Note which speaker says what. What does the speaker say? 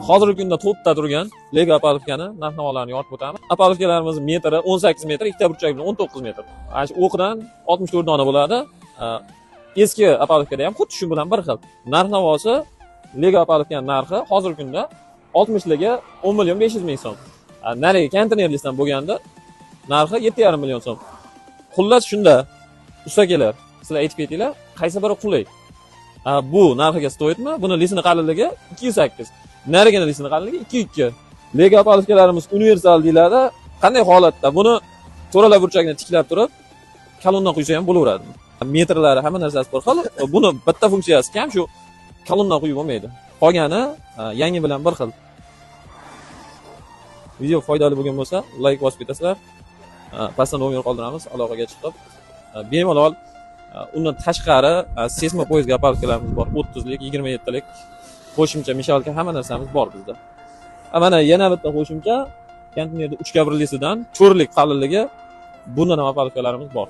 Speaker 1: Hozirgi kunda topda turgan Lego опалубка ni narx-navolarni yoritib o'tamiz. Опалубка larimiz metri 18 metr, ikkita burchak bilan 19 metr. Ana shu o'qidan 64 dona bo'ladi. Eski опалубка da ham xuddi shu bilan bir xil. Narx-navosi Lego опалубка ning narxi hozirgi kunda 60 ligi 10 million 500 ming so'm. Narigi konteynerlisidan bo'lganda narxi 7,5 million so'm. Xullas shunda usta kelar. Sizlar aytib ketinglar, qaysi biri qulay? Bu narxiga стоит mi? Buni лист ini qalinligi 208. Narigini лист ini qalinligi 2.2. Lego опалубка larimiz universal deyiladi. Qanday holatda buni to'ralar burchagini tiklab turib, kolonnadan quysa ham bo'laveradi. Metrlari hamma narsasi bir xil. Buni bitta funksiyasi kam, shu kolonnadan quyib bo'lmaydi. Qolgani yangi bilan bir xil. Video foydali bo'lgan bo'lsa, like bosib ketasizlar. Pastda nomer qoldiramiz, aloqaga chiqib, bemalol undan tashqari seysmo poyezdga опалубка larimiz bor, 30lik, 27lik, qo'shimcha мешалка hamma narsamiz bor bizda. Mana yana bitta qo'shimcha konteynerda 3 ga 1lisidan 4lik qalinligi, bundan ham опалубка larimiz bor.